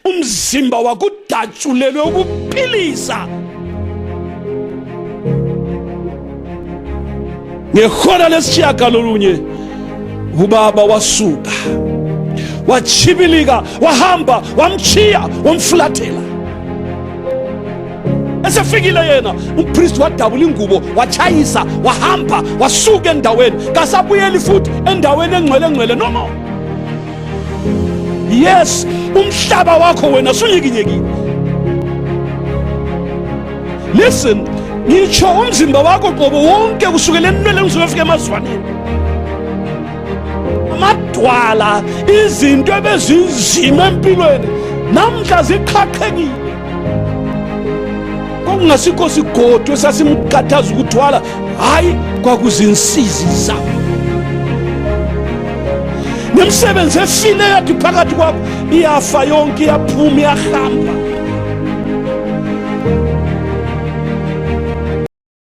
Umzimba wakudatshulelwe ukuphilisa. Ngehora lesishiyagalolunye ubaba wasuka wachibilika wahamba wamchiya wamfulathela. Esefikile yena umpristi wadabula ingubo wachayisa wahamba wasuka endaweni, kasabuyeli futhi endaweni engcwele engcwele noma. Yes, umhlaba wakho wena sunyikinyekile. Listen, ngitsho umzimba wakho qobo wonke kusukela enweleni kuze kuyofika emazwaneni, amadwala, izinto ebezinzima empilweni namhla ziqhaqhekile. Kwakungasikho sigodo esasimkhathaza ukuthwala, hayi, kwakuzinsizi zakho nemisebenzi efile yathi phakathi kwakho iyafa yonke, iyaphuma, iyahamba.